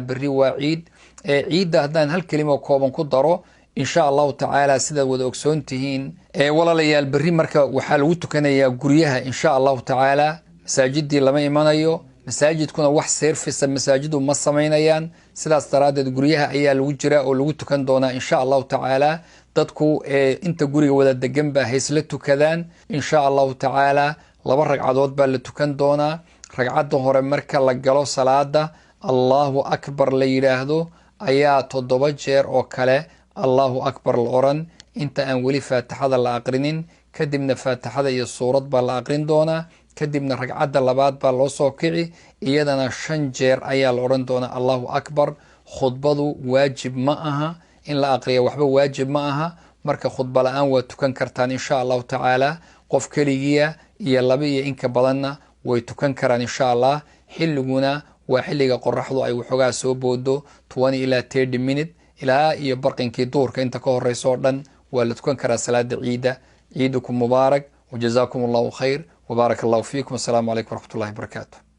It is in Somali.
Berri waa ciid. Ciidda haddaan hal kelima kooban ku daro, insha Allahu tacaala, sidaad wada ogsoon tihiin, walaalayaal, berri marka waxaa lagu tukanayaa guryaha, insha Allahu tacaala. Masaajidii lama imanayo, masaajidkuna wax service masaajidu ma samaynayaan. Sidaas daraaddeed guryaha ayaa lagu jiraa oo lagu tukan doonaa, insha Allahu tacaala. Dadku inta guriga wada degan baa haysla tukadaan, insha Allahu tacaala. Laba ragcadood baa la tukan doonaa. Ragcadda hore marka la galo salaada, Allahu Akbar la yidhaahdo, ayaa toddoba jeer oo kale Allahu Akbar la oran inta aan weli Faatixada la aqrinin. Kadibna Faatixada iyo suurad baa la aqrin doonaa. Kadibna ragcadda labaad baa loo soo kici, iyadana shan jeer ayaa la odhan doonaa Allahu Akbar. Khudbadu waajib ma aha in la aqriya, waxba waajib ma aha. Marka khudba la-aan waa tukan kartaan, insha Allahu tacaala. Qof keligiya iyo laba iyo inka badanna way tukan karaan, insha Allah. Xilliguna waa xilliga qoraxdu ay waxoogaa soo boodo, 20 ilaa 30 minute, ilaa iyo barqinkii duhurka inta ka horeysa oo dhan waa la tukan karaa salaada ciidda. Ciidukum mubaarak, wajazaakum Allahu khayr, wbaaraka Allahu fiikum. Assalaamu calaykum waraxmatullahi wabarakaatu.